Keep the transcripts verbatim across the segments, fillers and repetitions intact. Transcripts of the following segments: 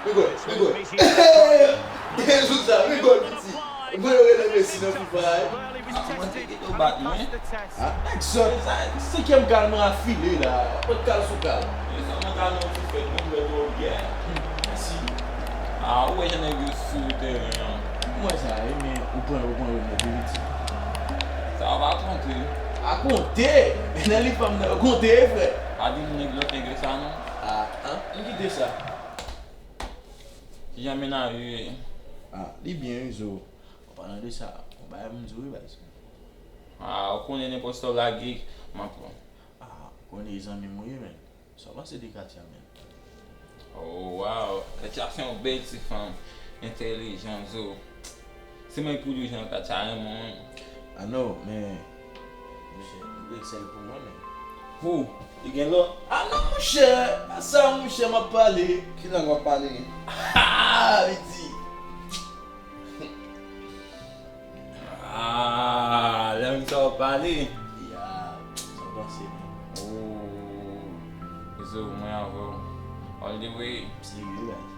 Rigòl, rigòl. Jou sa, rigòl, piti. Mwen yo rele Messi nan FIFA a, wi. Ah, mwen te gentan bat mwen. Ah, nèg sòt. Sa, senkyèm kal mwen afile la. Mwen kal sou kal. E sa mwen kal nan ti fèt, mwen jwe twò byen. Mèsi. Ah, ou wè jan nèg yo sou teren an. Mwen sa, e men ou pran, ou pran remèd, wi, piti. Sa va konte. A konte? Nan li fanm nan, konte, frè. Pa di moun nèg lòt nèg yo sa, non. Ah, ah, m kite sa. Kijan mennaj ou ye? Ah, li byen, wi, zo. An palan de sa, yon bagay pou m di w, wi, baz. Ah, ou konnen nenpòt sa w lage, m ap pran. Ah, ou konnen e zanmi m ou ye, men. Sa w panse de Katia, men? Oh, wow! Katia se yon bèl ti fanm, entèlijan, zo. Se mwen ki pou di w jan Katia renmen w, wi. Ah non, men, monchè, li sèl pou mwen, men. Who? Li gen lòt? Ah non, monchè, pa sa, monchè, m ap pale. Ki lang w ap pale? Ah, li di. Ah, lang sa w ap pale? Ya, sa w panse, men? Oh, zo, mwen avè w. All the way. Serye, guys.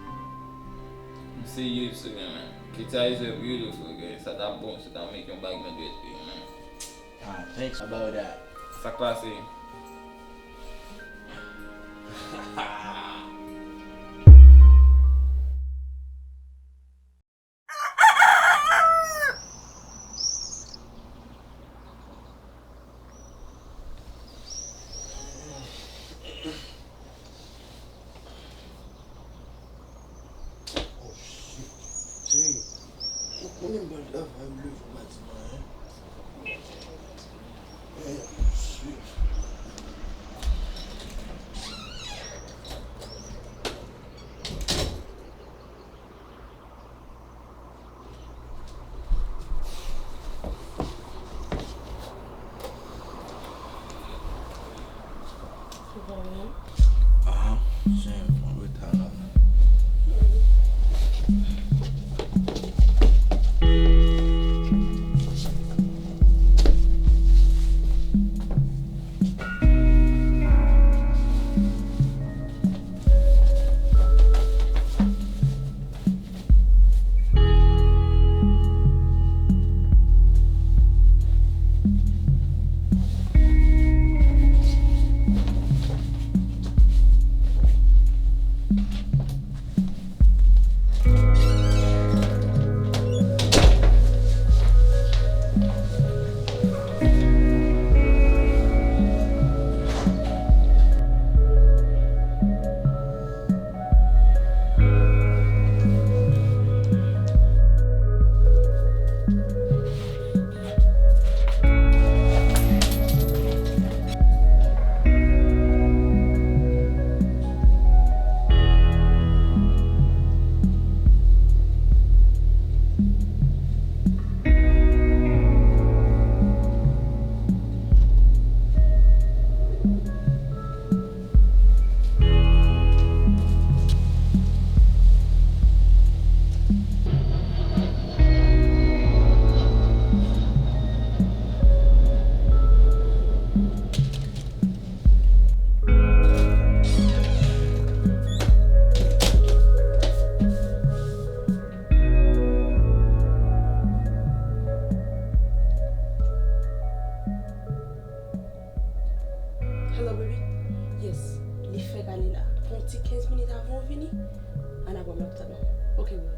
M serye, serye, man. Katia is a beautiful girl. Sa t ap bon, sa t ap make yon bag nan dwèt li, man. Ah, thanks about that. Sa k pase? Oh, shit. Sérieux? Ou konnen m pral travay, m leve maten an, hein? Eh, shit. Ah, chen, mwen reta la. Hello, baby. Yes, li fèk ale la. Pran yon ti kenz minit avan w vini. Ann, apre m ap tann ou. Ok, baby.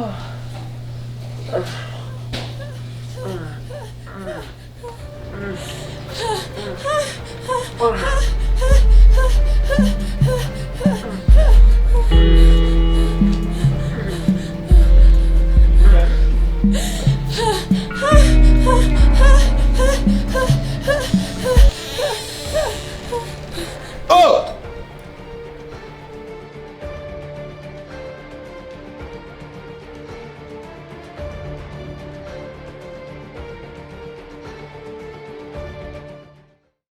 Oh.